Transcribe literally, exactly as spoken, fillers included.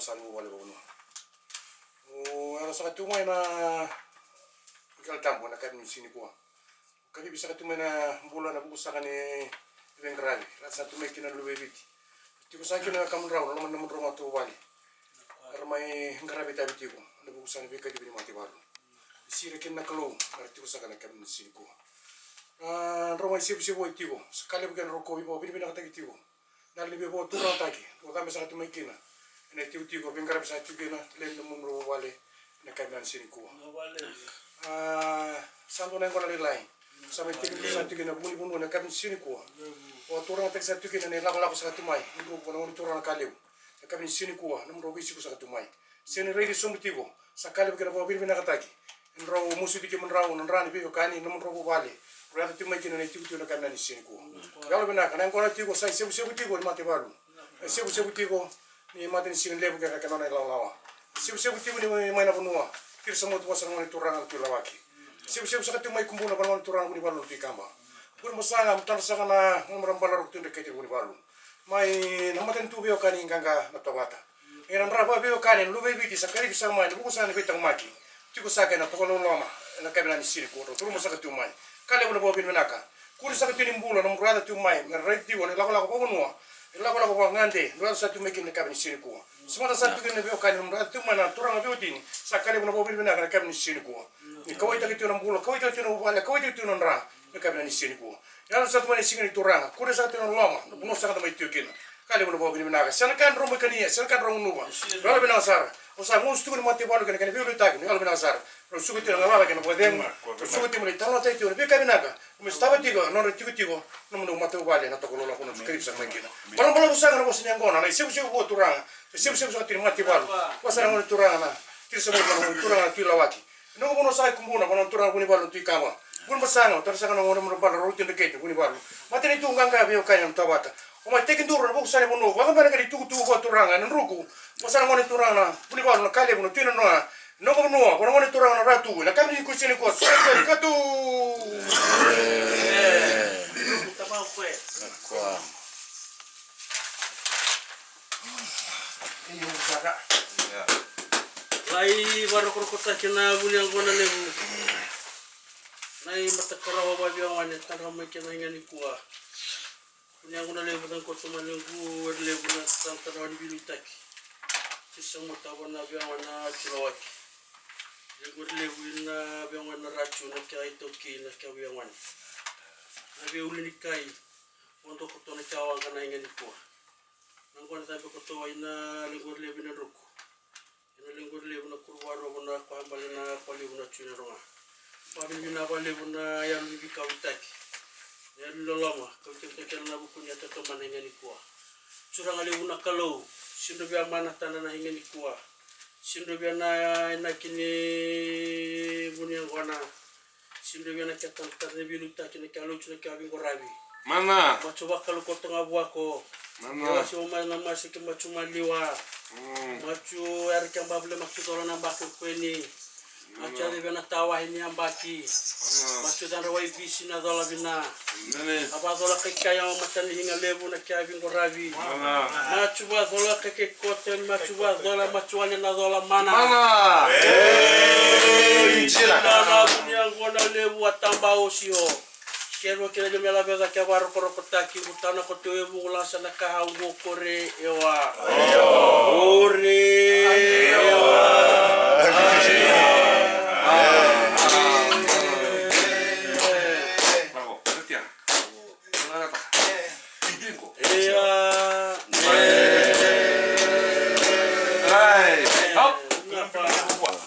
Sa ni vuvale vavanua. O yalo saka tu mai na kala tabu na kavi ni siga nikua. Kacivi saka tu mai na bula na vuku saka ni veiqaravi. Ra sa tu mai kina na luve i Viti. Tiko saka kina na kamudrau na loma ni nomudrau matavuvale. Era mai qaravi tavi tiko na vuku saka ni veikacivi ni mataivalu. Sira kina na Kalou era tiko saka na kavi ni siga nikua. Na drau mai sevusevu ai tiko sa ka levu kei na rokovi vakavinavinakataki tiko. Na yalo ni veivakaturagataki o cabe saka tu mai kina ena itikotiko veiqaravi saka tu kina lewe ni nomudrau vuvale ena kavi ni siga nikua. A, sa dua na yaqona lailai sa mai tekivu saka tu kina vunivanua ena kavi ni siga nikua. Vakaturagataki saka tu kina na ilakolako saka tu mai na druku na gone turaga na ka levu. Ena kavi ni siga nikua na nomudrau veisiko saka tu mai. Sega ni raici sobu tiko sa ka levu kei na vakavinavinakataki. Drau musuki kemudrau na dra ni veiwekani na nomudrau vuvale. Drau yaco tiko mai kina na itikotiko na kavi ni siga nikua. Yalo vinaka na yaqona tiko sa isevusevu tiko ni mataivalu. Isevusevu tiko ni mata ni siga levu kei na kena nona ilawalawa. Isevusevu tiko ni mai na vanua. Kiri sa motu vasa na gone turaga na Tui Lawaki. Isevusevu saka tiko mai Kubuna vasa na gone turaga na Vunivalu na Tui Kaba. Vuni mo saga mo tadra saka na gomera bala roko tu dreketi na Vunivalu. Mai na matanitu veiwekani qaqa na Tovata. Ena dra vakaveiwekani na luve i Viti sa kacivi saka mai na vuku saka ni veitaqomaki. Tiko saka ena tokaloloma ena kavi ni siga nikua drau curuma saka tu mai. Ka levu na vakavinavinaka. Kuri saka tu ni bula na nomudrau yaco tu mai me ra raici tiko na ilakolako vakavanua. Ilakolako vakagade drau yaco saka tu mai kina na kavi ni siga nikua. Samata saka tu kina na veiwekani na nomudrau yaco tu mai na turaga veiwatini. Sa ka levu na vakavinavinaka na kavi ni siga nikua. Ni kauaitaki tiko na bula, kauaitaki tiko na vuvale, kauaitaki tiko na dra. Na kavi ni siga nikua. Yalo saka tu mai na siga ni turaga kuri saka tu na loma na vanua saka da mai tiko kina. Ka levu na vakavinavinaka. Sega na ka drau mai kania, sega na ka drau gunuva. Yalo vinaka sara. Au sa gusu tiko ni mataivalu kei na kena veiliutaki. Yalo vinaka sara. Drau suka tiko na galala kei na vakacegu. Drau suka tiko mai na italanoataki tiko na veika vinaka. Drau mai sotava tiko na nodra tikotiko. Nomudrau matavuvale na tokaloloma na Tui Kaba sa mai kina. Balabalavu saka na vosa ni yaqona na isevusevu vua turaga. Isevusevu saka tiko ni mataivalu. Vasa na gone turaga na Tui Lawaki. Noqu vanua saka i Kubuna vua na turaga Vunivalu na Tui Kaba. Vuni mo saga mo tadra saka na gomera bala roko tu dreketi Vunivalu. Matanitu qaqa veiwekani na Tovata. O mai tekiduru na vuku saka ni vanua vakabena kei na itukutuku vua turaga ena druku. Vasa na gone turaga na Vunivalu na ka levu na Tui Nanoa. Noqu vanua vua na gone turaga na Ratu ena kavi ni siga nikua. Saka tu. Lai varokorokotaki na vuniyaqona levu. Na imatakarawa vaveiwekani e tadra mai kina na siga nikua. Vuniyaqona levu na koto mai lequ era levu na sa tadra ni veiliutaki. Sisa mo tava na veiwekani na Tui Lawaki. Lequ era levu ina veiwekani na Ratu na kea iTaukei na kea veiwekani. Na veiulunikai. Vodo koto na kea waqa na siga nikua. Na gone cabe koto wai na lequ era levu ina druku. Ena lequ era levu na kuru varovo na kwa bale na kwa levu na Tui Nadroga. Vavinavinaka valevu na yalo ni veikauaitaki. Na yalo ni loloma kauaitaki kina na vuku ni yatatomana siga nikua. Turaga levu na Kalou, sidrovia mana tadra na siga nikua. Sidrovia na inaki ni vuniyaqona. Sidrovia na kea taratara ni veiliutaki na kea lotu na kea veiqaravi. Mana. Matou vakalou koto ga vuako. Mana. Kea wase mai na maseke matou maliwa. Mm. Matou era kea bavule matou cola na baki o kweni. Matou yaco vei na tawahi ni yabaki. Mana. Matou cadra wai visi na cola vina. Mana. A vacola kaikai a matani higa levu na kea veiqaravi. Mana. Matou vacola kaikai koto ni matou vacola matou wane na cola mana. Mana. Ei, tira. Nana vuniyaqona levu a taba osio. Kerua kina lima yala veca ke varokorokotaki vutana koto e vuku lasa na ka au qo kore e wa. Ore. Bravo. Bravo. Ia,